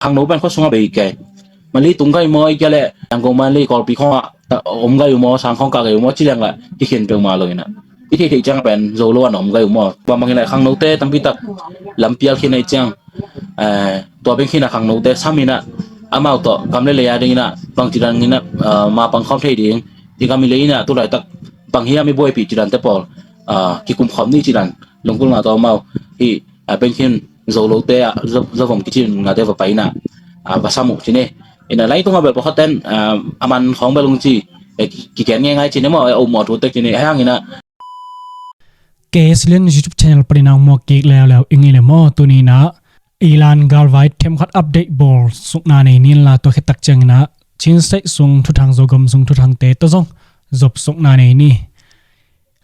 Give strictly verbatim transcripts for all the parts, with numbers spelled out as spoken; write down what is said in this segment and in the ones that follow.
Khangno pen khua sungah bei kei. Mali tung gai maw, i kia le Yangon Mali Kawlpi khawngah om gai uh maw, sang khawng kah gai uh maw, ci leng lah kikhin peuhmah lo inah, i theihtheih ciang pen Zolo an om gai uh maw. Bangbang hileh khangnote tampitak lampial khin ahi ciang, tua beng khinah khangnote sam inah, amau tawh gam le lei a dinginah bangci dan inah mapang khawm thei ding, i gam i lei inah tulaitak bang hiam i buaipih ci dante pawl kikum khawm ni ci dan lungkul ngah tawh amau hih beng khin Zolote ah Zo, Zovong kici ngate va pai inah va sam uh ci ni. Inah lai tungah bel pawlkhatten a man khawng bel ung ci, kigen ngeingai ci ni maw, a um aw thu tek ci ni. Ahi hanginah KSLN YouTube channel paninah muak kik leuleu i ngei le maw. Tuni inah Iran galvai themkhat update bawl sukna nei ninla, tua khittak cianginah Chin State sung thuthang, Zogam sung thuthangte tawh zong zop sukna nei ni.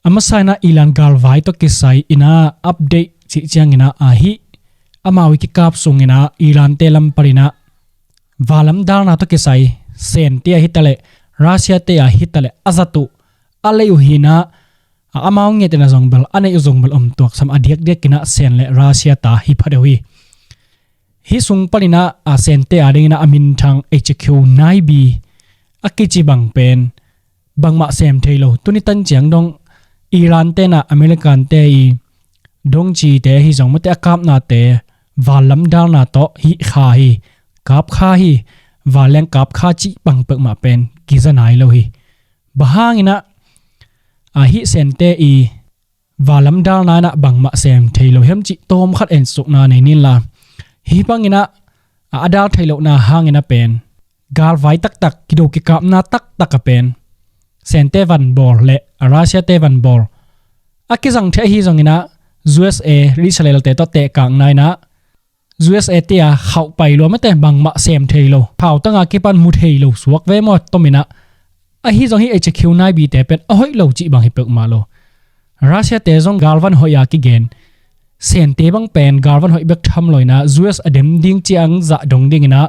A masa inah Iran galvai tawh kisai inah update cih cianginah ahi, amau i kikap sunginah Irante lam paninah vanlam dalna tawh kisai Sente a hitaleh, Russia te a hitaleh a zat uh, a lei uh hinah, amau ngetinah zong bel a neih uh zong bel om tuaksam, a diakdiakinah Sen le Russia ta hi pha deuh hi. Hih sung paninah a Sente a dinginah a minthang H Q nine B a kici bang pen bangmah sem thei lo. Tuni tan ciang dong Iran tenah American te i dongcite hi zong mate a kapnate vanlam dalna tawh hih kha hi, kap kha hi, vanleng kap kha cih bang peuhmah pen kiza nai lo hi. Bang hanginah a hih Sente i vanlam dalna inah bangmah sem thei lo hiam cih tawmkhat en sukna nei ninla. Hih banginah a dal thei lohna hanginah pen galvai taktak, kido kikapna taktak a pen Sente van bawl le a Russia te van bawl a kizang thei ahi zonginah U S A, Israel te tawh tehkakna inah U S A te a khauh pai lua mate bangmah sem thei lo. Thautanga kipan mu thei lo suak ve maw, tominah. Ahi zong hih H Q nine B te pen a hoih lo cih bang hi peuhmah lo. Russia te zong galvan hoih a kigen, Sente bang pen galvan hoih bek tham lo inah U S a dem ding ciang zah dong dinginah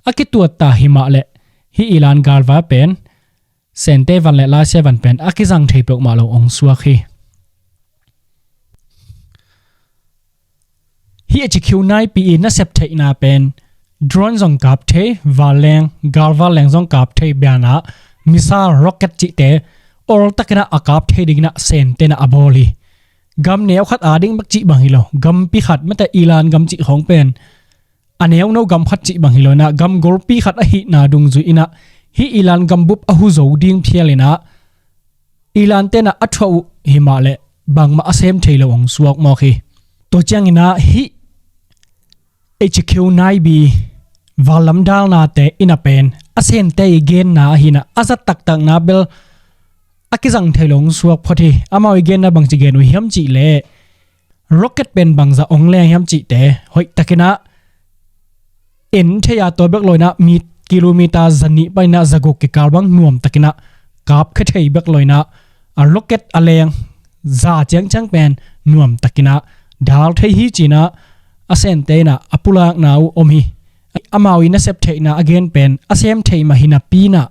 a kituat ta hi mah leh hih Iran galvai pen Sente van le Russia van pen a kizang thei peuhmah lo ong suak hi. Hih H Q nine B i nasep theihna pen drone zong kap thei, vanleng, galvanleng zong kap thei, bianah missile, rocket cihte oltakinah a kap thei dinginah Sentenah a bawl hi. Gam neu khat a ding bek cih bang hi lo, gampi khat mate Iran gam cih khawng pen a neuno gam khat cih bang hi lo inah, gam golpi khat ahihna dungzui inah hih Iran gambup a hu zo ding phial inah Iran tenah a thuah uh hi mah leh bangmah a sem thei lo ong suak mawk hi. Tua cianginah hih H Q nine B vanlam dalnate inah pen a Sente i genna ahinah a zat taktakna bel a kizang thei lo ong suak phot hi. Amau i genna bangci gen uh hiam cih leh rocket pen bangzah ong leng hiam cihte hoih takinah en thei a, tua bek lo inah mi kilometer zanih paninah zaguk kikal bang nuam takinah kap khe thei bek lo inah a rocket a leng za ciangciang pen nuam takinah dal thei hi cinah a Sente inah a pulakna uh om hi. Amau i nasep theihna a gen pen a sem thei mah hi napi inah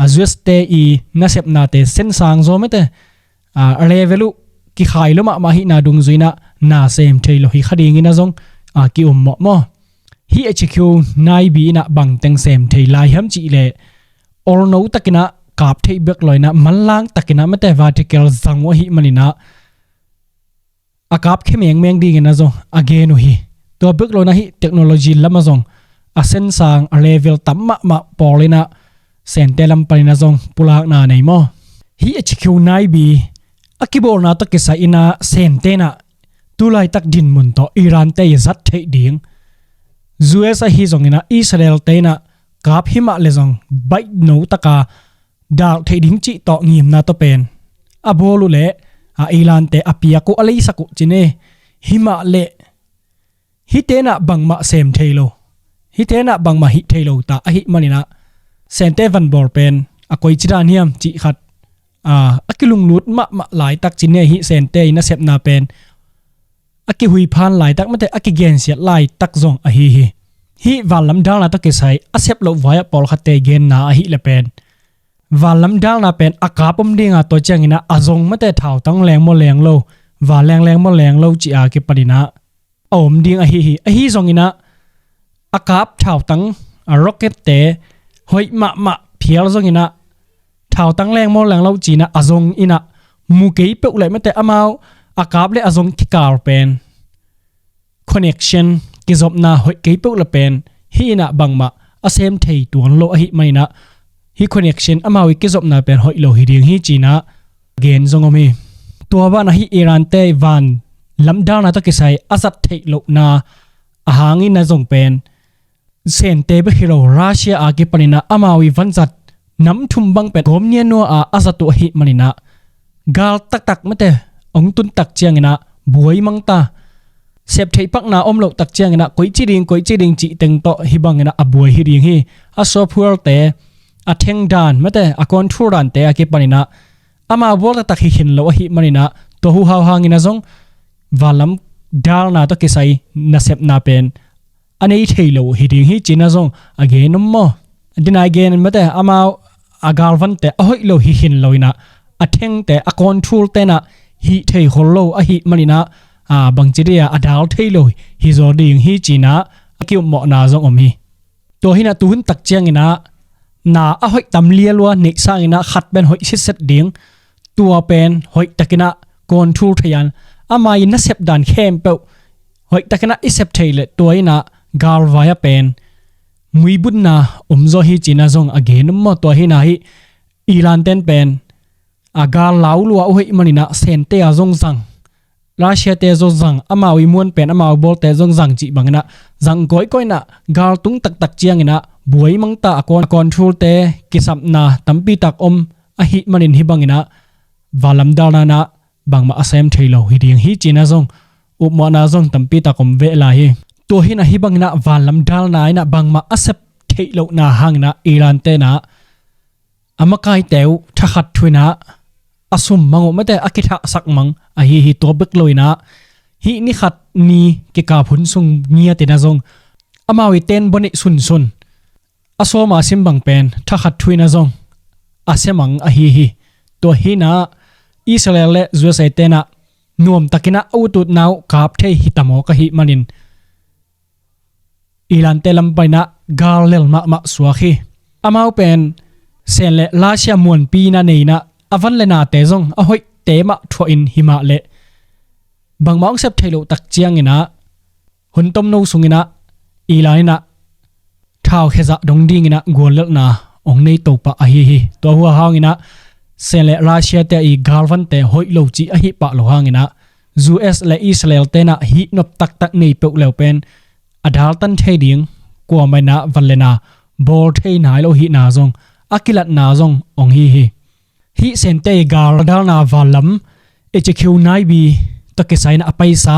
a U S te i nasepnate sensang zaw mate a level uh kikhai lo mahmah hihna dungzui inah na sem thei lo hi kha dingin a zong a ki-um mawhmaw. Hih H Q nine B inah bangteng sem thei lai hiam cih leh olno takinah kap thei bek lo inah manlang takinah mate vertical zang uh ahih maninah a kap khe mengmeng dingin a zong a gen uh hi. Tua bek lo inah hih technology lamah zong a sensang a level tam mahmah pawl inah Sente lam panin a zong pulakna nei maw? Hih H Q nine B a kibawlna tawh kisai inah Sente inah tulaitak dinmun tawh Iran te i zat theih ding, U S ahi zonginah Israel te inah kap hi mah le zong baihno taka dalh theih ding cih tawh ngimna tawh pen a bawl uh leh a Iran te a piak uh a leisak uh cin e. Hi mah leh hihte inah bangmah sem thei lo, hihte inah bangmah hih thei lo ta ahih maninah Sente van bawl pen a koici dan hiam cih khat a kilunglut mahmah laitak cin e. Hih Sente i nasepna pen a kihuiphan laitak mate a kigensiat laitak zong ahi hi. Hih vanlam dalna tawh kisai a sep loh vai-ah pawlkhatte genna ahih le pen vanlam dalna pen a kap om dinga tua cianginah a zong mate thautang leng maw leng lo, vanleng leng maw leng lo ci-a kipaninah a om ding ahi hi. Ahi zonginah a kap thautang, a rocket te hoih mahmah phial zong inah, thautang leng mawl leng lo cinah a zong inah, mu kei peuh leh mate amau a kap le a zong kikal pen connection, kizopna hoih kei peuh le pen hih inah bangmah a sem thei tuan lo ahih maninah, hih connection amau i kizopna pen hoih lo hi ding hi cinah gen zong om hi. Tua banah hih Iran te van lam dalna tawh kisai a zat theih lohna a hangin a zong pen Sente bek hi lo, Russia a kipaninah amau i vanzat nam thum bang pen gawm nianua a a zat uh ahih maninah, gal taktak mate hong tun tak cianginah buai mangta, sep theih pakna om loh tak cianginah koici ding, koici ding cih teng tawh hih banginah a buai hi ding hi. A software te, a thengdan mate a control dante a kipaninah amau bawl taktak hi khin lo ahih maninah, tua huhau hangin a zong vanlam dalna tawh kisai nasepna pen a nei thei lo hi ding hi cinah zong a gen om maw? Dinai gen mate amau a galvante a hoih lo hi khin lo inah, a thengte, a control tenah hih thei khol lo ahih maninah, a, bangci dia a dal thei lo hi zaw ding hi cinah a kiummawhna zong om hi. Tua hinah tuhun tak cianginah na a hoih tam lialua neih sanginah khat pen hoih sitset ding, tua pen hoih takinah control thei an, amai nasep dan khempeuh hoih takinah i sep thei leh tua inah galvai a pen muibutna om zaw hi cinah zong a gen om maw? Tua hinah hih Iran ten pen a gal lau lua uh ahih maninah Sente a zong zang, Russia te zong zang, amau i muan pen amau bawlte zong zang cih banginah zang kawikawi inah gal tung taktak cianginah buai mangta a con-, a control te kisapna tampi tak om ahih manin hih banginah vanlam dalna inah bangmah a sem thei lo hi ding hi cinah zong upmawhna zong tampi tak om veh lai hi. Tua hinah hih banginah vanlam dalna inah bangmah a sep theih lohna hanginah Iran tenah a makaite uh thakhat thu inah a sum mang uh mate a kithahsak mang ahi hi. Tua bek lo inah hih ni khat ni kikap hun sung ngiat inah zong amau i ten bawneih sunsun a sawma sim bang pen thakhat thu inah zong a sia mang ahi hi. Tua hinah Israel le U S A tenah nuam takinah a ututna uh kap thei hi tamawk ahih manin Iran te lam paninah gal lel mahmah suak hi. Amau pen Sen le Russia muanpi inah nei inah a van le nate zong a hoihte mah thuahin himah leh bangmah hong sep theih loh tak cianginah hun tomno sunginah Iran inah thau khezah dong dinginah guallelhna hong nei topah ahi hi. Tua huhau hanginah Sen le Russia te i galvante hoih lo cih ahi pah lo hanginah U S le Israel tenah hih nop taktak nei peuh leu pen a daltan thei ding, kuamah inah van le na bawl thei nai lo hihna zong a kilatna zong hong hi hi. Hih Sente i gal dalna vanlam H Q nine B tawh kisai inah a paisa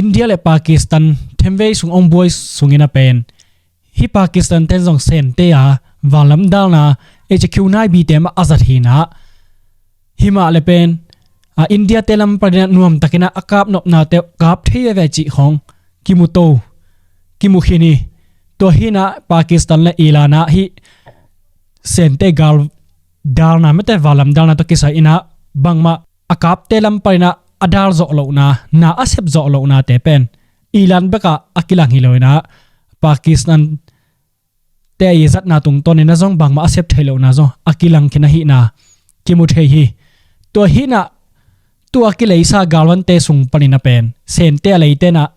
India le Pakistan themvei sung hong buai sungin a pen hih Pakistan ten zong Sente a vanlam dalna H Q nine B te mah a zat hinah, himah le pen a India te lam paninah nuam takinah a kap nopnate kap thei veve cih khawng kimu to, kimu khin hi. Tua hinah Pakistan le Iran ah hih Sente gal dalna mate vanlam dalna tawh kisai inah bangmah a kapte lam paninah a dal zawh lohna, na a sep zawh lohnate pen Iran bekah a kilang hi lo inah Pakistan te i zatna tungtawn inah zong bangmah a sep thei lohna zong a kilang khin ahihna kimu thei hi. Tua hinah tua kileisa galvante sung panin a pen Sente a leite inah,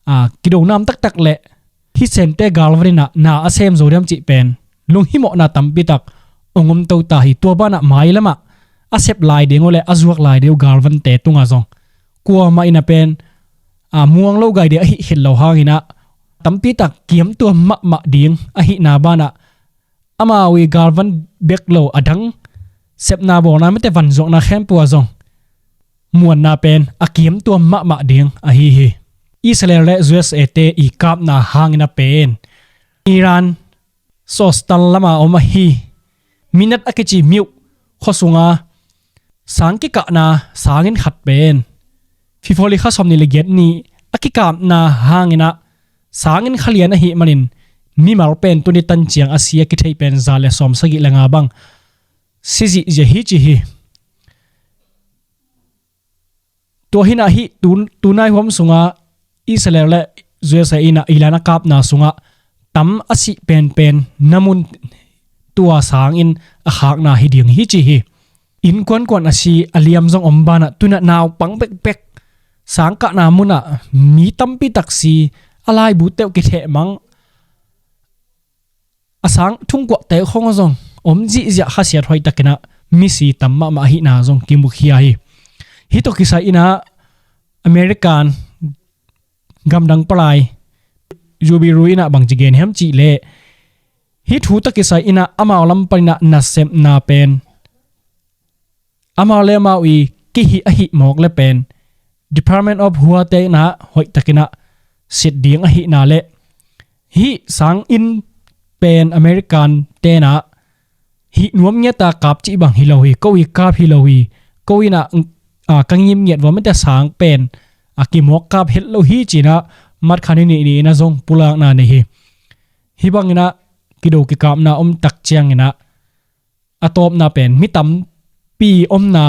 a, kidonam taktak le hih Sente galvan inah na a sem zo diam cih pen lunghimawhna tampi tak hong om to ta hi. Tua banah mailamah a sep lai ding uh le a zuak lai ding uh galvante tungah zong kuamah inah pen, a, muang lo gai ding ahih khin lo hanginah tampi tak kiamtuam mahmah ding ahihna banah amau i galvan bek lo a dang sepna bawlna mate vanzuakna khempeuh ah zong muanna pen a kiamtuam mahmah ding ahi hi. Israel le U S A te i kapna hangin a pen Iran Sostan lama om ahi Minat a kici miuh khua sunga sang kikahna sangin khat pen February kha sawmnih le giat ni a kikapna hanginah sangin kha lian ahih manin mimal pen tuni tan ciang a si a kithei pen za le sawmsagih le nga bang si zihziah hi ci hi. Tua hinah hih tu, tunai huam sunga Israel le U S A in ah Iran a kapna sungah tam a sih penpen na mun tua sangin a khakna hi ding hi ci hi. Innkuan kuan a si a liam zong om banah tunah naupang bekbek sangkahna munah mi tampi tak si a laibu teuh kithehmang a sang thungkuah teuh khong zong om zihziah khasiat hoih takinah misi tam mahmah ahihna zong kimukhia hi. Hih tawh kisai inah American gamdang palai Zhu Biru inah bangci gen hiam cihleh hih thu tawh kisai inah amau lam paninah nasepna pen amau le amau i kihih ahih mawk le pen Department of War te inah hoih takinah sit ding ahihna le hih sangin pen American tenah hih nuam ngiata kap cih bang hi lo hi, ko i kap hi lo hi, ko inah a ka ngim ngiat vua mete sang pen a kimawk kap het lo hi cinah March kha ni nih ni inah zong pulakna nei hi. Hih banginah kido kikapna om tak cianginah a tawpna pen mi tampi omna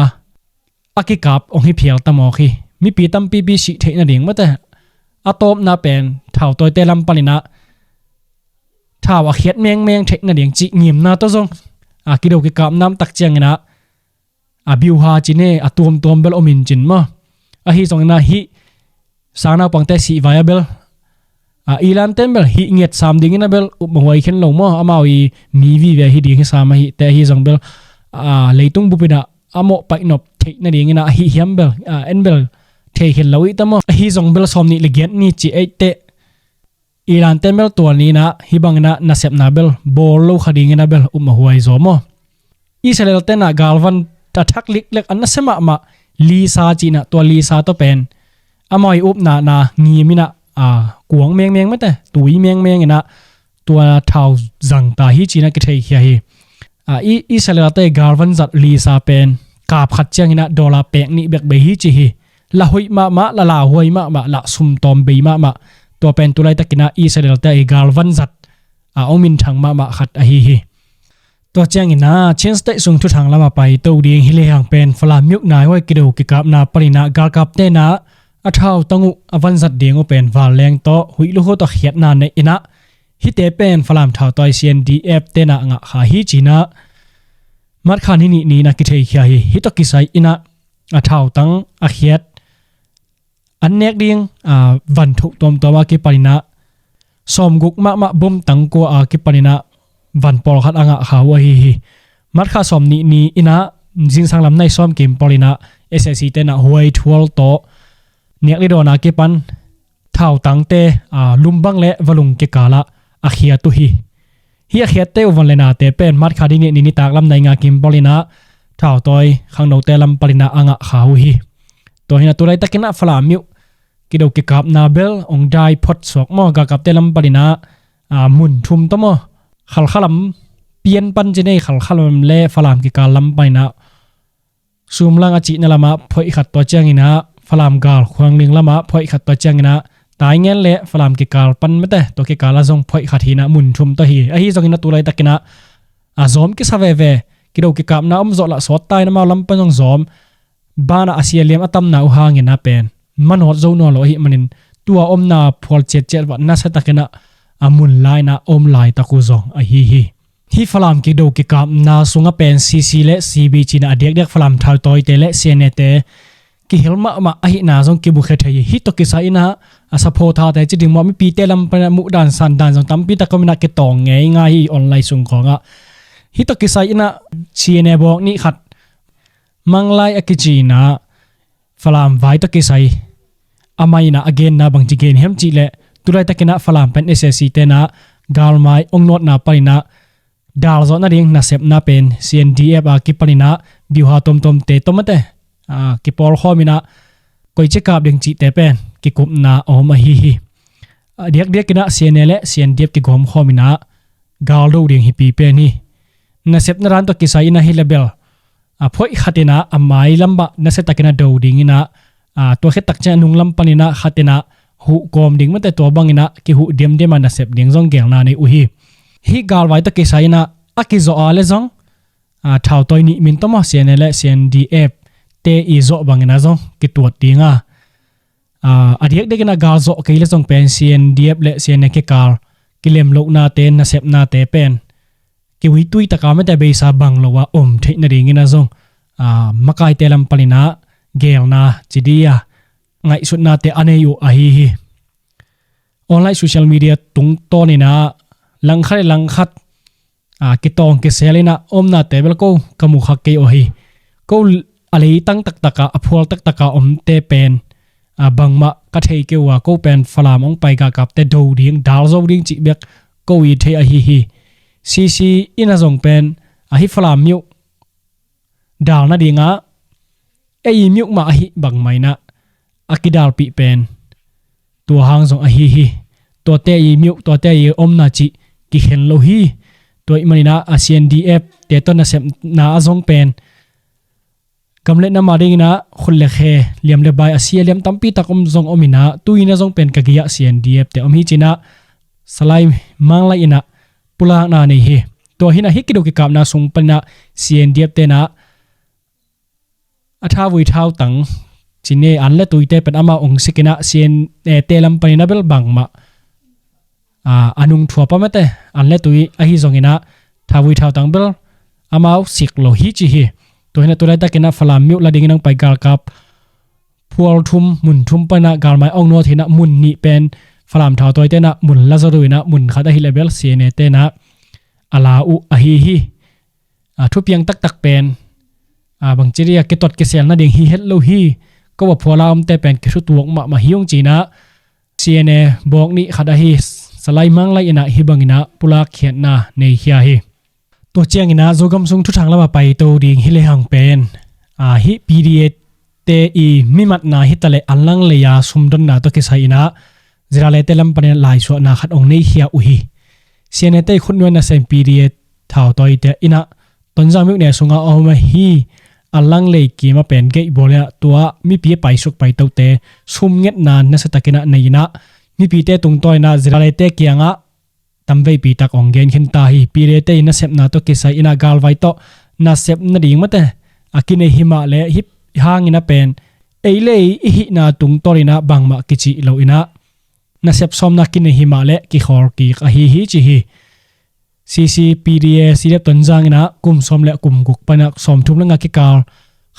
a kikap ong hi phial tamawk hi. Mipi tampipi sih theih nading mate a tawpna pen thautawite lam paninah thau a khiat mengmeng theih nading cih ngimna tawh zong a kido kikapna om tak cianginah a biuha cine a tuamtuam bel om in cin maw? Ahi zonginah hih sang naupangte sih vai a bel a Iran ten bel hih nget sam dingin a bel upmahuai khen lo maw? Amau i mi vive hi ding hi sam ahihte ahi zong bel a leitung bupinah a mawh paihnop theih nadinginah a hih hiam bel a en bel thei khen lo ihta maw? Ahi zong bel sawm nih le giat ni ci eihteh Iran ten bel tua ninah hih banginah nasepna bel bawl lo kha dinginah bel upmahuai zaw maw? Israel tenah galvan a thak liklek a nasia mahmah lisa cinah tua lisa tawh pen amau i upna na ngiminah a kuang mengmeng mate tui mengmenginah tua thau zangta hi cinah kitheikhia hi. A i Israel te galvan zat lisa pen kap khat cianginah dollar pek nih bek bei hi ci hi. La hoih mahmah, la lauhuai mahmah, la sumtawm bei mahmah. Tua pen tulaitakinah Israel te i galvan zat a ong minthang mahmah khat ahi hi. Tua cianginah Chin State sung thuthang lamah paito ding hi lehang pen Falam miuk naihuai kido kikapna paninah galkap tenah a thautang uh a vanzat ding uh pen vanleng tawh huih lukhu tawh khiatna nei inah hihte pen Falam thautawi C N D F tenah ngah kha hi cinah March kha ni nih ni inah kitheikhia hi. Hih tawh kisai inah a thautang a khiat an nek ding a van thuh tuamtuam a kipaninah sawmguk mahmah bom tangkua a kipaninah van pawlkhat a ngah kha uh ahi hi. March kha sawm nih ni inah zingsang lam nai sawm kim pawl inah S A C tenah huai thual tawh nek lidawn a kipan thautangte a lumbang le valung kikalah a khiat uh hi. Hih a khiatte uh van le nate pen March kha ni nih ni nitak lam nai nga kim pawl inah thautawi khangnote lam paninah a ngah kha uh hi. Tua hinah tulaitakinah Falam miuk kido kikapna bel ong dai phot suak maw? Galkapte lam paninah a mun thum tawh maw? Khalkha lam pian pan cinei Khalkha lam le Falam kikal lam paninah Sumlang a cihna lamah phoih khat tua cianginah Falam gal Khuangling lamah phoih khat tua cianginah Taingen le Falam kikal pan mate tua kikal a zong phoih khat hinah mun thum tawh hi. Ahi zonginah tulaitakinah a zawm kisa veve kido kikapna om zawh lah sawt ta inah amau lam pan zong zawm banah a sia liam a tamna uh hanginah pen manawt zo nawn lo ahih manin tua omna phual ciatciat vah nasiatakinah a mun lainah om laitak uh zong ahi hi. Hih Falam kido kikapna sungah pen C C le C B cinah a diakdiak Falam thautawite le C N A te kihel mahmah ahihna zong kimukhia thei hi. Hih tawh kisai inah a sapho thate ci ding maw mipite lam panah muhdan sandan zong tampi tak om inah kitawng ngei ngai hi online sung khawngah. Hih tawh kisai inah C N A bawk nih khat Manglai a kici inah Falam vai tawh kisai a mai inah a genna bangci gen hiam cihleh tulaitakinah Falam pen S A C tenah galmai ong nawtna paninah dal zawh nading nasepna pen C N D F a kipaninah biuha tuamtuamte tawh mate a kipawlkhawm inah koici kap ding cihte pen kikupna a om ahi hi. A diakdiakinah C N A le C N D F kigawmkhawm inah galdo ding hipi pen hi. Nasepna dan tawh kisai inah hi le bel a phoih khatinah a mai lam bah nasiatakinah do dinginah a tua khit tak ciang a nung lam paninah khatinah huh kawm ding mate tua banginah kihuh diamdiam a nasep ding zong gelna nei uh hi. Hih galvai tawh kisai inah a kizawh a le zong a thautawi nih min tawh maw C N A le C N D F te i zawh banginah zong kituat dinga A diakdiak inah gal zawh kei le zong pen C N D F le C N A kikal kilemlohnate, nasepnate pen kiuitui taka mete beisa bang lo a om theih nadingin ah zong makaite lam paninah gelna ci dia ngaihsutnate a nei uh ahi hi. Online social media tungtawn inah langkhat le langkhat kitawng kisel inah omnate bel ko ka mu kha kei uh hi. Ko a leitang taktaka a phual taktaka omte pen bangmah ka thei kei uh a, ko pen Falam hong pai galkapte do ding, dal zo ding cih bek ko i thei ahi hi. C C inah zong pen ahi Falam miuh dal nadingah ei miuh mah ahi bangmah inah a kidalpih pen tua hang zong ahi hi. Tuate i miuh, tuate i omna cih kikhen lo hi. Tua ih maninah a C N D F te tawh nasepna a zong pen gam le nam a dinginah khut le khe, liam le bai a si a liam tampi tak om zong om inah tu inah zong pen ka gei-ah C N D F te om hi cinah Salai Manglai inah pulakna nei hi. Tua hinah hih kiduk kikapna sung paninah C N D F tenah a thavui thautang cine an le tuite pen amau ong sikinah C N A te lam paninah bel bangmah a nung thua pa mete an le tui ahi zonginah thavui thautang bel amau sik lo hi ci hi. Tua hinah tu laitakinah Falam miuh la dingin hong pai galkap phual thum mun thum paninah galmai ong nawt hinah mun nih pen Falam thautoi tenah mun la zo lo inah mun khat ahi le bel C N A tenah a la uh ahi hi. Thupiang taktak pen bangci dia kitot kisel nading hi het lo hi. Ko a phuala omte pen kithutuak mahmah hi ung cinah C N A bawk nih khat ahi Salai Manglai inah hih banginah pulak khiatna nei khia hi. Tua cianginah Zogam sung thuthang lamah paito ding hi lehang pen hih P D A te i mimatna hitaleh an langlei a sumdonna tawh kisai inah Zirale te lam panin laisuahna khat ong nei khia uh hi. C N A te i khutnuai nasem P D A thautawite inah Tonzang miuh ne sungah a om ahi a langlei kima pen geihbawl inah tua mipi a paisuk paitote sumngetna nasiatakinah nei inah mipite tungtawn inah Zirale te kiangah tamveipi tak ong gen khin ta hi. P D A te i nasepna tawh kisai inah galvai tawh nasep nading mate a kinei himah le hih hangin a pen ei le ei i hihna tungtawn inah bangmah kicih lo inah nasep sawmna kinei himah le kikhawl kik ahi hi ci hi. C C P D A C D F Tonzang inah kum sawm le kum guk paninah sawmthum le nga kikal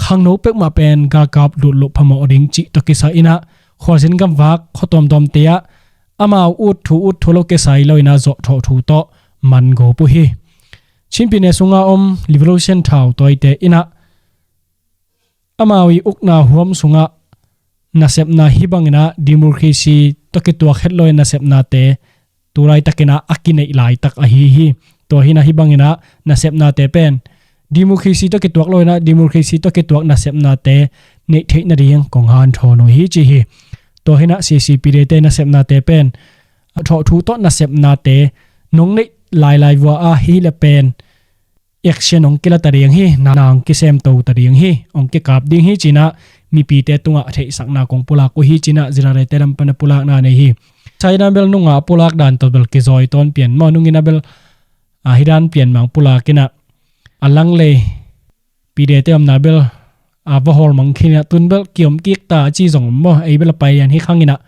khangno peuhmah pen galkap lut loh phamawh ding cih tawh kisai inah khualzin gamvak khuatuamtuamte ah amau ut thu ut thu lo kisai lo inah zawhthawh thu tawh man gawp uh hi. Chinpi ne sunga om Revolution thautawite inah amau i ukna huam sungah nasepna hih banginah democracy tawh kituak het lo in nasepnate tu laitakinah a kineih laitak ahi hi. Tua hinah hih banginah nasepnate pen democracy tawh kituak lo inah democracy tawh kituak nasepnate neih theih nading kong hanthawn uh hi ci hi. Tua hinah C C P D A te nasepnate pen a thawh thu tawh nasepnate nong neih lailai vua a hi le pen action ong kila ta ding hi, na ong kisem to ta ding hi, ong kikap ding hi cinah mipite tungah theihsakna kong pulak uh hi cinah Zirale te lam pana pulakna nei hi. China bel nungah pulak dan tawh bel kizawi tawn pian maw, nungin a bel a hi dan pian mang pulak inah a langlei P D A te omna bel a va hawl mang khin inah tun bel kiom kik ta a ci zong om maw, ei bel a pai lian hi khang inah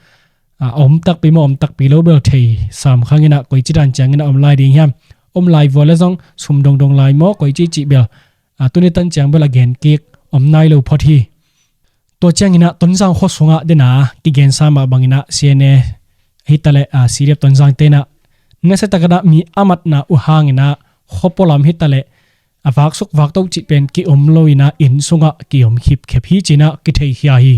a om takpi maw om takpi lo bel thei sam khang inah koici dan ciangin a om lai ding hiam, om lai vua le zong sum dongdong lai maw koici cih bel a tuni tan ciang bel a gen kik om nai lo phot hi. Tua cianginah Tonzang khua sungah dena kigensa mah banginah C N A hitaleh a C D F Tonzang tenah nasiatakinah mi a matna uh hanginah khuapualam hitaleh a vaksuk vakto cih pen kiom lo inah inn sungah kiom khipkhep hi cinah kitheikhia hi.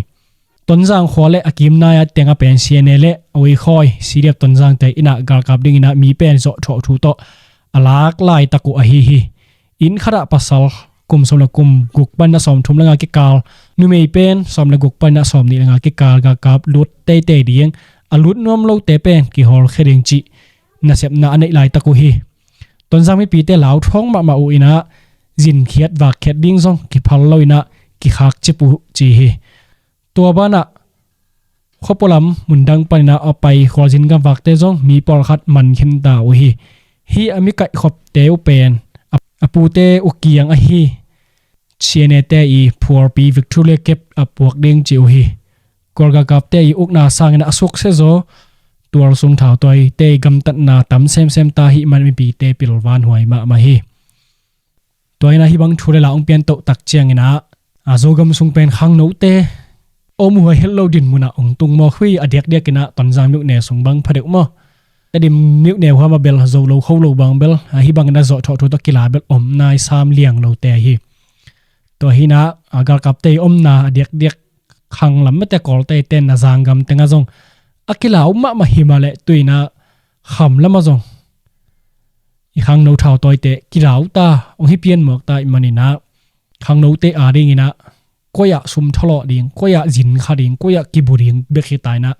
Tonzang khua le a kimnai a tengah pen C N A le a uikhawi C D F Tonzangte inah galkap dinginah mi pen zawhthawh thu tawh a lak laitak uh ahi hi. Inn khatah pasal kum sawm le kum guk paninah sawmthum le nga kikal, numei pen sawm le guk paninah sawmnih le nga kikal galkap lut teitei ding, a lut nuam lote pen kihawlkhia ding cih nasepna a neih laitak uh hi. Tonzang mipite lauthawng mahmah uh inah zinkhiat vakkhiat ding zong kiphal lo inah kikhakcip uh ci hi. Tua banah khuapualam mundang paninah a pai khualzin gamvakte zong mi pawlkhat man khin ta uh hi. Hih a mi kaihkhopte uh pen a pute uh kiang ahi C N A te i phualpi Victoria Cup a puak ding ci uh hi. Kawlgalkapte i ukna sangin a sukse zaw tual sung thautawite i gamtatna tam semsem ta hi man mipite pilvan huai mahmah hi. Tua hi a hih bang thu le la hong pian toh tak ciangin a, a Zogam sung pen khangnote om huai het lo din munah hong tung maw, khui a diakdiakin a Tonzang myone sung bang pha deuh maw. Tedim myone huam a bel zo lo kho lo bang bel, a hih bangin a zawh thawh thu tawh kila bel om nai sam liang lote ahi. Tua hi a, a galkapte i omna a diakdiak khang lam mate Kawlte ten a Zanggam tengah zong a kila om mahmah hi mah leh tu in a kham lamah zong i khangno thautawite kila uh ta, hong hi pian mawk ta i manin a khangnote a dingin a koi ah sum thalawh ding, koi ah zin kha ding, koi ah kibu ding bek hi ta in a,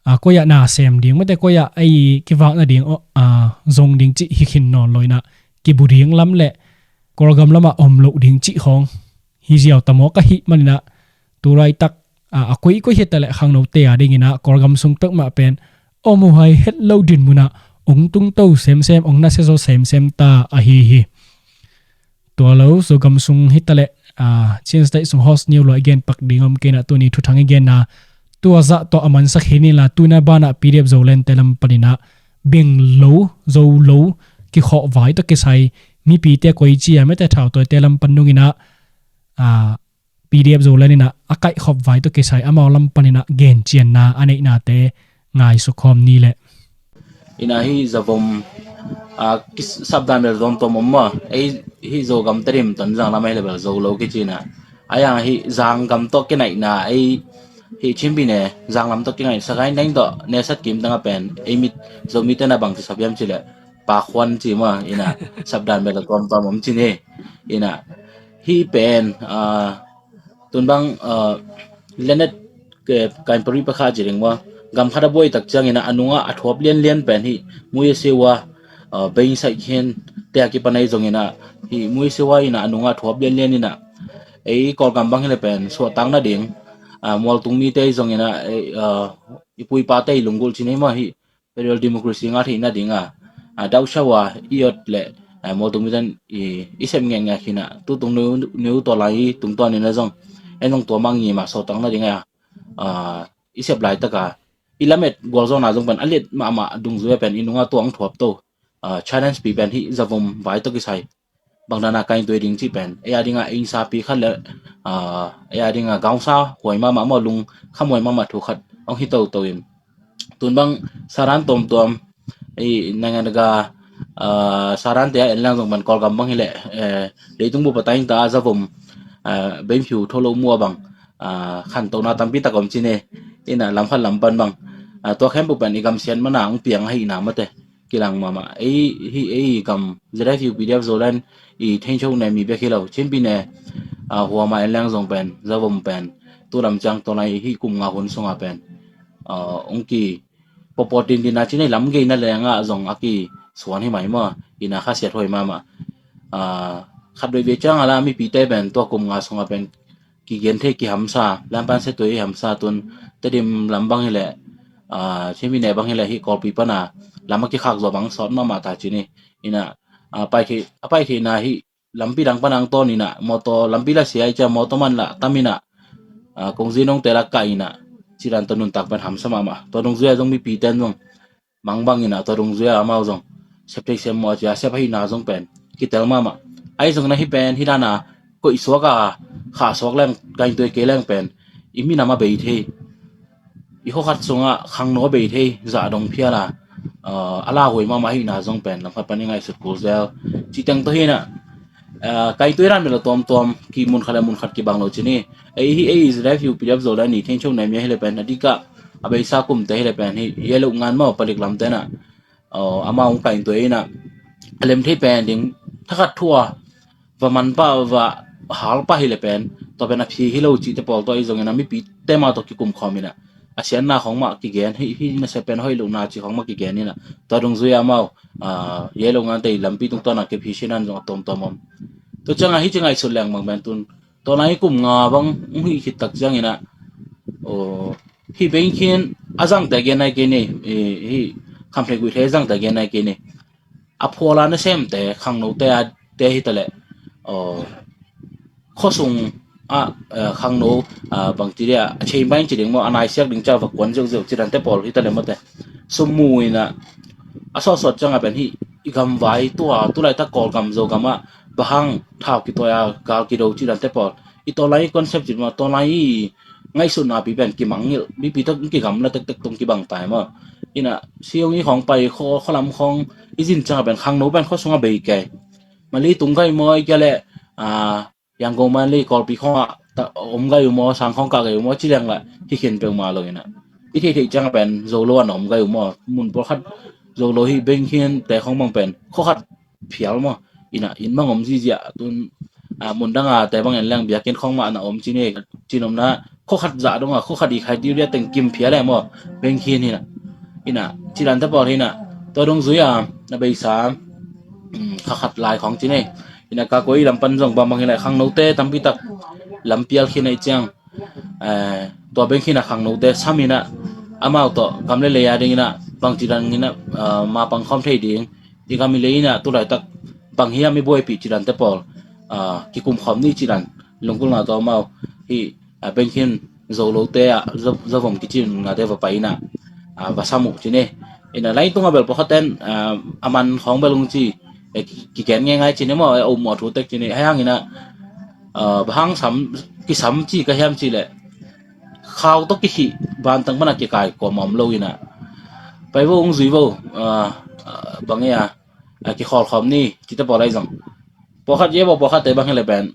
a, koi ah na sem ding, mate koi ah ei kivakna ding, aw, a, zong ding cih hi khin nawn lo in a kibu ding lam le Kawlgam lamah om loh ding cih khawng hi ziau ta mawk ahih manin a, tu laitak, a, a koikoi hi ta leh khangnote a dingin a Kawlgam sung peuhmah pen om huai het lo din munah hong tung to semsem, hong nasia zaw semsem ta ahi hi. Tua lo Zogam sung hi ta leh, a, Chin State sung host ni uh lua i gen pak ding om kei in a, tuni thuthang i genna tua zah tawh a mansak hi ni la, tu in a banah P D F Zolandte lam panin a beng lo, zo lo, kikhawh vai tawh kisai mipite koici a mate thautawite lam pan nungin a, a, P D F Zoland in a a kaihkhop vai tawh kisai amau lam panin a gencianna a neihnate ngaisuk khawm ni leh. In a hih Zavom, a, kis-, sapdan bel tuamtuam om maw. Ei hih Zogam Tedim Tonzang lam ahi leh bel zo lo kici in a, a yang hih Zanggam tawh kinaihna, ei hih Chin byne Zanglam tawh kinaih Sagaing Taing tawh Naisat kim tengah pen ei mit, Zomite na bang kisap hiam ci leh Pakhuan ci maw. In a sapdan bel tuamtuam om ci ni. In a hih pen, a, tun bang, a, Lenet, ke, Kainpari pakha ci ding maw, gam khat a buai tak ciangin a, a nungah a thuap lianlian pen hih Muye Sewa, a, Bein Saikhen te a kipan ahi zongin a, hih Muye Sewa in a, a nungah a thuap lianlian in a, ei Kawlgam bang hi leh pen suahtak nading, a, mualtung mite ahi zongin a, ei, a, i pu i pate i lunggulh ci ni maw, hih federal democracy ngah theih nading a, a, dauhsau a i ot leh, a, mualtung mite in i, i sep ngekngek hi in a, tutung nu, nu tua lai tungtawn in a zong, en zong tua mah ngim a suahtak nading a, a, i sep laitak a i lamet gualzawhna zong pen a liat mahmah dungzui a pen i nungah tua hong thuap to, a, challenge pi pen hih Zavom vai tawh kisai bang dan a kaintui ding cih pen ei a dingah innsapi khat le, a, ei a dingah gaungsa huai mahmah maw, lungkham huai mahmah thu khat hong hi toto in, tun bang saran tuamtuam, ei naingan daga, a, sarante a en leng zong pen Kawlgam bang hi leh, e, leitung bup a taing ta a Zavom, a, Bein Phiu Tho Lo Muh a bang, a, khantohna tampi tak om ci ni. In a lam khat lam pan bang, a, tua khempeuh pen i gamsiat man a hong piang ahihna mate kilang mahmah. Ei, hih ei gam Z F U P D F Zoland i Thein Cho Naing mi bek hi lo, Chin byne, a, huam a en leng zong pen Zavom pen tu lam ciang tua lai hih kum nga hun sungah pen, a, hong ki pawpaw tintin a ci ni, lam geina lengah zong a kisuan hi mai maw. In a khasiat huai mahmah. A, khat vei vei ciang a la mipite pen tua kum nga sungah pen kigen thei kihamsa, lampan se tuai hamsa tun, Tedim lam bang hi leh, a, Chin byne bang hi leh hih Kawlpi pan a lam a kikhak zaw bang sawt mahmah ta ci ni. In a, a, pai thei, a pai theihna hih lampi dang pan a hong tawn in a, mawtaw lampi la sia i cia mawtaw man la tam in a, a, kongzi nongte la kah in a, ci dan tua nuntak pen hamsa mahmah. Tua dungzui a zong mipite in zong mangbang in a, tua dungzui a amau zong sep thei sem maw a cia sep ahihna zong pen kitel mahmah. Ahi zongin a hih pen hih dan a koih suak a, khah suak leng, kaintui kei leng pen i minam a bei thei, i khuakhat sungah khangno a bei thei zah dong phial a, a, a lauhuai mahmah ahihna zong pen lam khat pan i ngaihsut kul zel. Cih teng tawh hi in a, a, kaintui dan bel a tuamtuam, ki mun khat le mun khat kibang lo ci ni. Ei hih ei Z F U P D F Zoland i Thein Cho Naing mi a hi leh pen a dikah a beisa kumte hi leh pen hih Yellow Ngan maw, palik lamte in a, aw, amau hong kaintui in a, a lem thei pen ding thakhat thu a va man pah, va hal pah hi leh pen tua pen a phi hi lo cihte pawl tawh ahi zongin a mipite mah tawh kikum khawm in a, a siatna khawng mah kigen, hih, hih nasep pen hoih lohna cih khawng mah kigen in a, tua dungzui a amau, a, Yellow Ngante i lampi tungtawn a kiphi sinan zong a tuamtuam om. Tua ciangah hih ci ngaihsut leng bang pen tun tua lai kum nga bang hong hih khit tak ciangin a, aw, hih bengkhin a zangte gen nai kei ni, hih khamthei guihthei a zangte gen nai kei ni. A phuala nasemte, khangnote a te hi ta leh, aw, khuasung ah, eh, khangno, ah, bangci dia a chain bang ci ding maw, a naisiak ding ciang va kuan zeuhzeuh ci dante pawl hi ta le mate. Sum mu ina a sawtsawt cianga pen hi i gamvai tua tulaitak Kawlgam Zogam ah bahang thau kitawi a gal kido ci dante pawl i tawlai concept ci ding maw, tawlai i ngaihsutna pi pen kimangngilh, mipi tawh kigamla tektek tung kibang tai maw. Ina siung i khawng pai khualam khawng i zin cianga pen khangno pen khua sunga bei kei. Mali tung gai maw i kia le, ah, Yangon man le Kawlpi khawngah om gai uh maw, sang khawng kah gai uh maw ci leng lah hi khin peuhmah lo ina i theihtheih cianga pen Zolo an om gai uh maw, mun pawlkhat Zolo hi Bengkhin te khawng bang pen khuakhat phial maw. Ina inn bang om ziziah tun, ah, mun danga te bang en leng biakinn khawng mah na om ci ni, cinomna khuakhat zah donga khuakhat i criteria teng kim phial e maw, Bengkhin hina. Ina ci dante pawl hina tua dong zui a na beisa, um, khakhat lai khawng ci ni. Ina ka koi lam pan zong bang bang hi lai khangnote tampi tak lam pial khin ahi ciang, eh, tua Bengkhin a khangnote sam ina amau tawh gam le lei a ding ina bangci dan ina, ah, mapang khawm thei ding i gam i lei ina tulaitak bang hiam i buaipih ci dante pawl, ah, kikum khawm ni ci dan lunggulhna tawh amau hi, ah, Bengkhin Zolote ah Zo-, Zovom kici nate va pai ina, ah, va sam uh ci ni. Ina lai tunga bel pawlkhat ten, ah, a man khawng bel ung ci, eh, ki-, kigen ngei ngai ci ni maw, eh, a um uh a thu tek ci ni. Hei hang ina, ah, bahang sam, kisam ci ka hiam ci le khau tawh kikhih bantang pana kikai kuam om lo ina pai vo ung zui vo, ah, ah, bang e a, ah, kikhawl khawm ni cite pawl ahi zong pawlkhat ye bo pawlkhat te bang hi le pen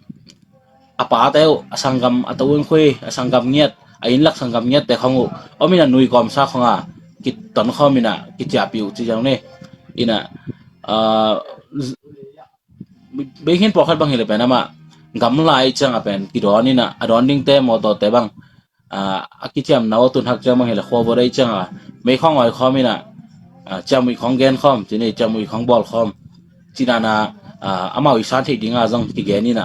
a pate uh a sanggam a to ung khui a sanggam ngiat a innlak sanggam ngiat te khawng uh om ina nui kawmsa khawng a kiton khawm ina kiciahpih uh ci zong ni. Ina, ah, Bengkhin pawlkhat bang hi le pen amah gamla i cianga pen kidawn ina a dawn dingte mawtawte bang, ah, a kiciamna aw tun hak ciang bang hi le khua vot i cianga mei khawng awi khawm ina, ah, ciamuih khawng gen khawm ci ni, ciamuih khawng bawl khawm ci dana, ah, amau i san theih dinga zong kigen ina,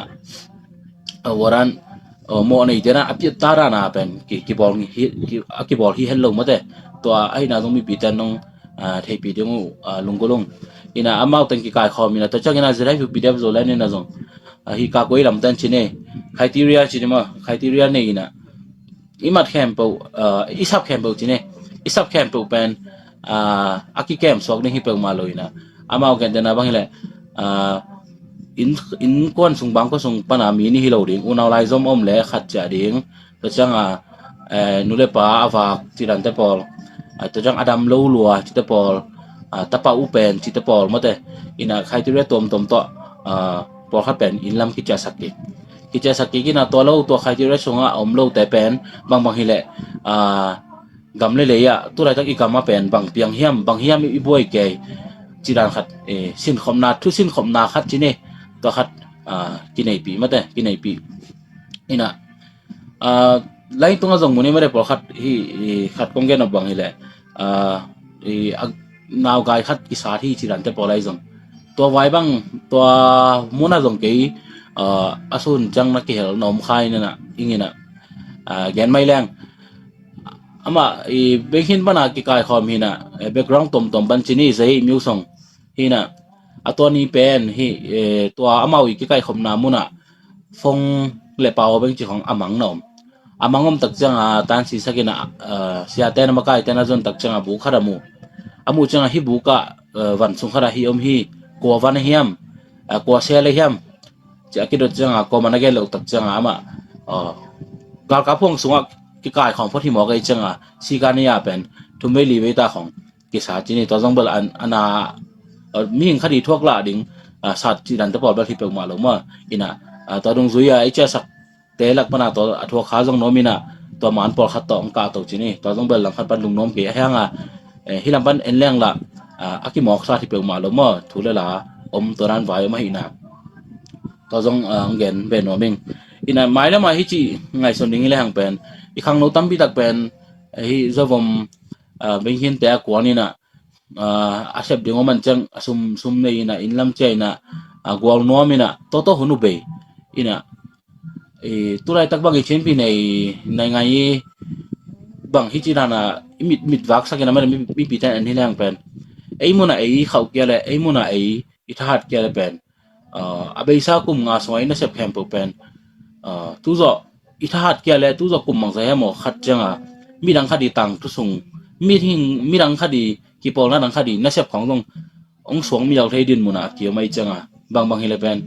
ah, waran, ah, mawh nei tena a piatta dana pen ki, kibawl hi, ki, a kibawl hi het lo mate. Tua ahina zong mipi ten nong, ah, theihpih ding uh, ah, lunggulh ung. Ina amau teng kikai khawm ina tua ciang ina ziraihu pdf zo len ina zong, ah, hi ka koi lam ten ci ni criteria ci ni maw, criteria nei ina i mat khempeuh, ah, i sap khempeuh ci ni i sap khempeuh pen, ah, a kikem suak ding hi peuhmah lo ina amau gentena bang hi le, ah, inn, innkuan sung bangkua sung pana mi ni hi lo ding, unau lai zom om le khat ciah ding, tua cianga, eh, nu le pa a vak ci dante pawl, ah, tua ciang a dam lo lua cite pawl, ah, tapa u pen cite pawl mate. Ina criteria tuamtuam tawh, ah, pawlkhat pen inn lam kiciahsak kik kiciahsak kik ina tua lo tua criteria sunga a om lote pen bang bang hi le, ah, gam le lei ah tulaitak i gam a pen bang piang hiam bang hiam i buai kei ci dan khat, eh, sinkhopna thu sinkhopna khat ci ni tua khat, ah, kineipih mate kineipih. Ina, ah, lai tunga zong mu ni mate pawlkhat hi, hi khat kong gen a bang hi le, ah, i, a, nau gai khat kisat hi ci dante pawl ahi zong tua vai bang tua muna zong kei, ah, a sun ciang na kihel na om khai nena ing ina, ah, gen mai leng amah i Bengkhin pana kikai khawm hina, eh, background tomtom ban ci ni zei miu song hina a tua ni pen hi, eh, tua amau i kikai khawmna muna fong le pau beng ci khawng a mang na om. A mang om tak cianga tansi sakina, ah, siate na makaite na zon tak cianga buk khat a mu. A mu cianga hi buka, ah, van sung khata hi om hi kua van a hiam, ah, kua sel a hiam ci a kidot cianga kua man a gen loh tak cianga amah, ah, galkap huang sunga kikai khawng phot hi mawk ei cianga sika ni a pen thum vei li vei ta khawng kisa ci ni tua zong bel an, ana, ah, mihing khat i thuak lah ding, ah, sat ci dante pawl bel hi peuhmah lo maw. Ina, ah, tua dungzui a i ciasak te lak pana tua a thuak kha zong nuam ina tua man pawlkhat tawh ang kah to ci ni tua zong bel langkhat pan lungnuam kei a hianga, eh, hi lam pan en leng lah, ah, a kimawk sat hi peuhmah lo maw thu le la om tua nan vai om ahina tua zong, ah, ang gen ve nuam ing. Ina mai lama hi ci ngaihsun ding hi le hang pen i khangno tampi tak pen, eh, hi Zovom, ah, Bengkhin te a kuan ina, ah, a sep ding om an ciang a sum, sum nei ina inn lam cia ina, ah, gual nuam ina tawtaw hun uh bei ina, i tulaitak bang i chinpi nei nai ngai i bang hi ci dana i mit, mit vaksak ina mena mi, mipi ten en hi le hang pen ei muna ei khauh kia le ei muna ei i thahat kia le pen, ah, a beisa kum nga sunga i nasep khempeuh pen, Tuzawh i thahat kia le tuzawh kum bangzah hiam aw khat cianga midang khat i tangthu sung, midang khat i kipawlna dang khat i nasep khawng zong hong suang mial thei din munah a kiom ahi cianga bangbang hi le pen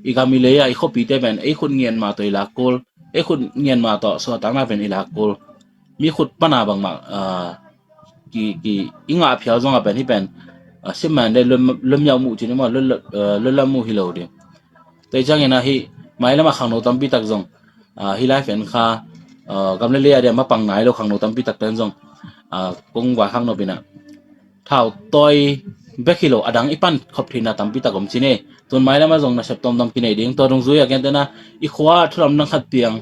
i gam i lei a i khuapite pen ei khut ngian mah tawh i lak kul, ei khut ngian mah tawh suahtakna pen i lak kul, mi khut pana bangmah ki, ki, i ngah phial zongah pen hih pen sipman le lomyau muh cin i maw, lomyau muh hi lo ding. Tua i ciangin ah hih mailam ah khangno tampi tak zong hih live en kha gam le lei a dia mapang nai lo khangno tampi tak ten zong kong vaikhak nopinah thautawi bek hi lo a dang i pan khop theihna tampi tak om cin e. Tun mailam ah zong nasep tawmtawm kinei ding, tua dungzui a gentena i khua thulam nang khat piang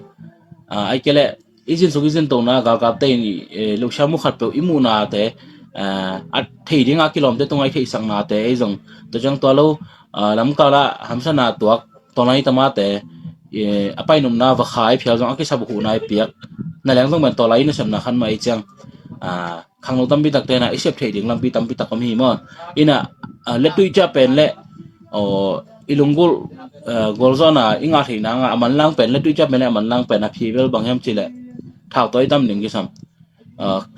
ai kele i zinsuk i zintona galkapte in lohsia mu khatpeuh i muhnate a thei dinga kilawmte tunga i theihsaknate ei zong tua ciang tua lo lamkala hamsatna tuak tawlai tamate a painumna va khai phial zong a kisap huhna i piak na leng zong pen tawlai i nasepna khan mah ei ciang khangno tampi tak tena i sep theih ding lampi tampi tak om hi maw? Ina lettuih cia pen le i lunggulh gualzawhna i ngah theihna nga a manlang pen, lettuih cia pen le a manlang pen a phi bel bang hiam cileh thautawi tam ding kisam.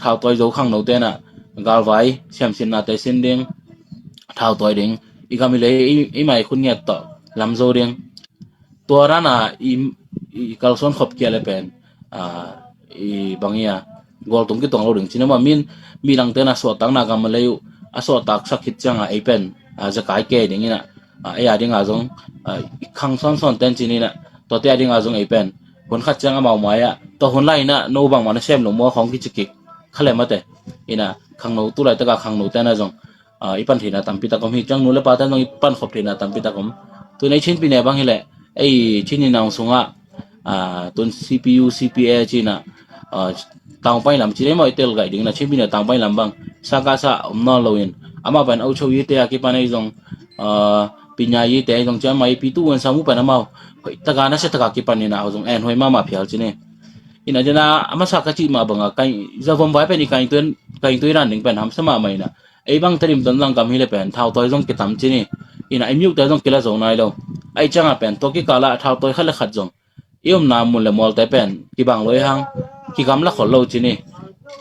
Thautawi zo khangno tena galvai siamsinnate sin ding, thautawi ding, i gam i lei i mai khut ngiat tawh lam zo ding. Tua dana i kalsuan khop kia le pen i bang ia gualtung kituang lo ding cin a maw? Min midang tena suahtakna gam a lei uh a suahtaksak khit cianga ei pen zakai kei ding ina ei a dinga zong i khang sawnsawn ten cin ina tuate a dinga zong ei pen hun khat ciang amau mai-ah tua hun lai ina no bangmah na sem lo mua khawng kicikik kha le mate. Ina khangno tu laitaka khangno tena zong i pan theihna tampi tak om hi ciang nu le pa ten zong i pan khop theihna tampi tak om. Tun ei Chin pine bang hileh ei Chin i naung sungah tun C P U, C P A cinah tangpai lam cinei maw i tel gaih dingna Chin pine tangpai lam bang saka sa om nawn loin amah pen aucho i te a kipan ei zong pinya i te ei zong cian mai pi tu wan samu pen amau hoih taka nasia taka kipan ina ho zong en huai mama phial cinei. Ina dena a masa ka cih mah banga zavom vai pen i kaingtui ran ding pen hamsa mahmah ina ei bang Tedim Tonzang gam hile pen thautawi zong kitam cini. Ina i miuhte zong kila zo nai lo. Ahi cianga pen tua kikala thautawi khat le khat zong i omna mun le mualte pen kibang lo i hang kigamla khol lo cini.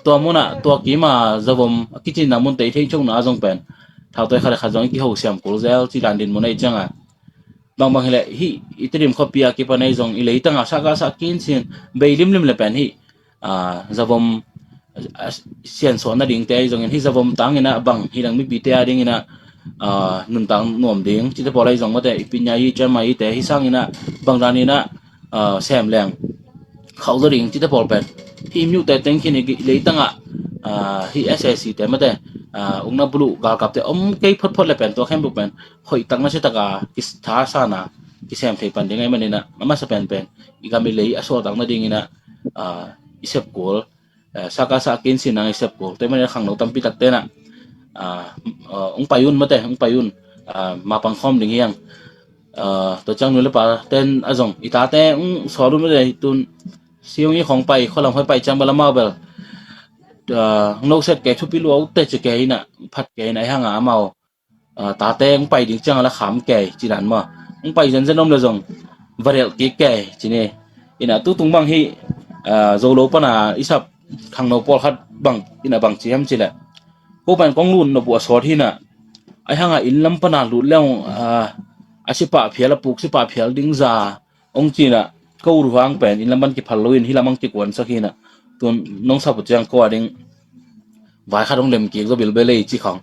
Tua munah tua kima zavom a kicinna munte i theihchokna a zong pen thautawi khat le khat zong i kihosiam kul zel ci dan din mun ahi cianga bangbang hileh hih i Tedim khuapi a kipan ei zong i leitanga saka sa kinsin bei limlim le pen hih zavom siansuah nadingte ahi zongin hih zavom tangina bang hih dang mipite a dingina nuntak nuam ding cite pawl ahi zong mate i pinya i cianma ite hih sangina bang danina sem leng khauh zaw ding cite pawl pen hih miuhte teng khin i leitangah hih S A C te mate ukna buluh galkapte om kei photphot le pen tua khempeuh pen hoih takna si taka kitha sana kisem thei pan ding ahi manina a masa penpen i gam i lei a suahtak nadingina i sep kul saka sa kinsin nang i sep kul te manina khangno tampi tak tena ung pai un mate ung pai un mapang khawm ding hiang. Tua ciang nu le pa ten a zong i tate ung sawl un mate tun siung i khong pai khualam hoi pai ciang bel amau bel ung noset kei thupi lua ute ci kei ina phat kei ina i hanga amau tate ung pai ding cianga la kham kei ci dan maw? Ung pai zenzen om le zong va relh kik kei cini. Ina tutung bang hi zo lo pana i sap khangno pawlkhat bang ina bang ci hiam cileh ko pen kong lut nop uh a sawt hina. Ahi hanga inn lam pana lut leng a sipah phial a puk sipah phial ding za ong cina ko ruhang pen inn lam pan kiphal loin hih lam ang kikuansak hina. Tun nong sap uh ciang ko a ding vai khat ong lem kik zo bilbel ei ci khawng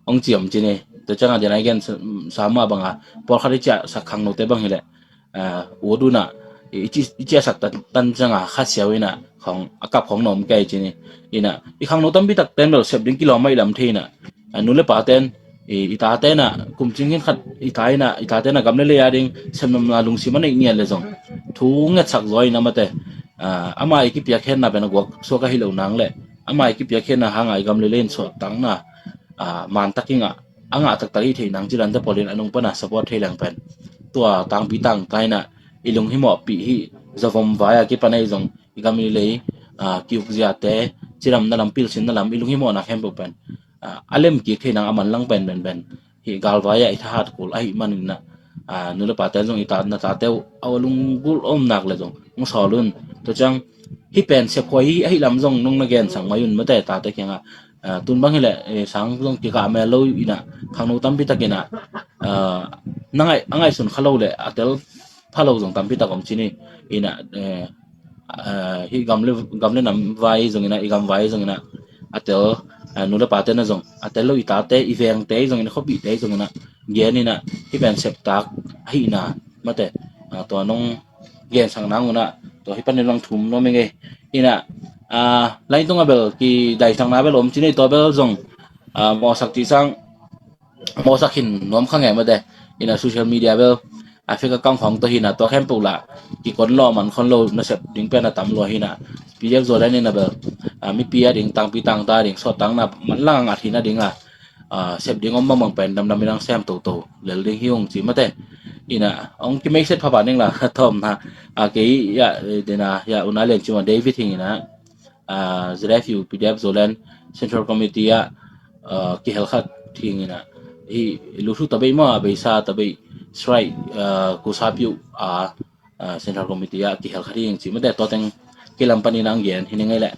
ong ci om cini. Tua cianga dena i gen sama banga pawlkhat i ciahsak khangnote bang hileh ut unah i ciahsak tan cianga kha siau ina khawng a kap khawng na om kei cini. Ina i khangno tampi tak ten bel sep ding kilawm mah i lam thei ina nu le pa ten i tate na kum cing hin khat i ta ina i tate na gam le lei a ding sepnopna lungsim a neih ngiat le zong thu ngetsak zaw ina mate ama i kipiak henna pen a guak suak ahi lo nang le ama i kipiak henna hanga i gam le lei in suahtakna man tak i ngah a ngah taktak i theih nang ci dante pawlin a nung pana support thei leng pen tua tangpi tangta ina i lunghimawhpih hi. Zavom vai a kipan ei zong i gam i lei kiuk ziate cidamna lam pilsinna lam i lunghimawhna khempeuh pen a lem kik thei nang a manlang pen pen pen hih galvai ah i thahat kul ahi maninah nu le pate zong i ta na tate uh a lunggulh om nak le zong hong sawl un. Tua ciang hih pen sep huai hi ahi lam zong nong na gensak mai un mate, tate kiangah. Tun bang hileh sang zong kikah mel lo inah khangno tampi tak inah na ngaih a ngaihsun kha lo le a tel pha lo zong tampi tak om ci ni. Inah hih gam le nam vai zong inah, i gam vai zong inah a tel nu le pate na zong a tel lo, i tate i vengte zong inah, khuapihte zong inah gen inah hih pen septak ahihna mate, tua nong gensak nang unah tua hih panin lang thum nuam i ngei. Inah laintung a bel kidaisakna bel om ci ni, tua bel zong mawhsak cih sang mawhsak hin nuam kha ngei mate. Inah social media bel a fek a kang khong tawh hinah tua khempeuh lah kikon lo, man khon lo, nasep ding pen a tam lua hinah. P D F Zoland inah bel mipi a ding, tangpi tangta a ding sawt tangna man lang a ngat hina ding a sep ding om bangbang pen damdam inang sem toto lel ding hi ung ci mate. Inah hong kimeiset phapha ning la thawmna a kei ya dena ya una len cima David hing inah Z F U P D F Zoland Central Committee ah kihel khat hing inah, hi lusu tabei maw, a beisa tabei strike kusa piu a Central Committee ah kihel khat hing ci mate. Tua teng kilam panin ang gen hi ning ei leh.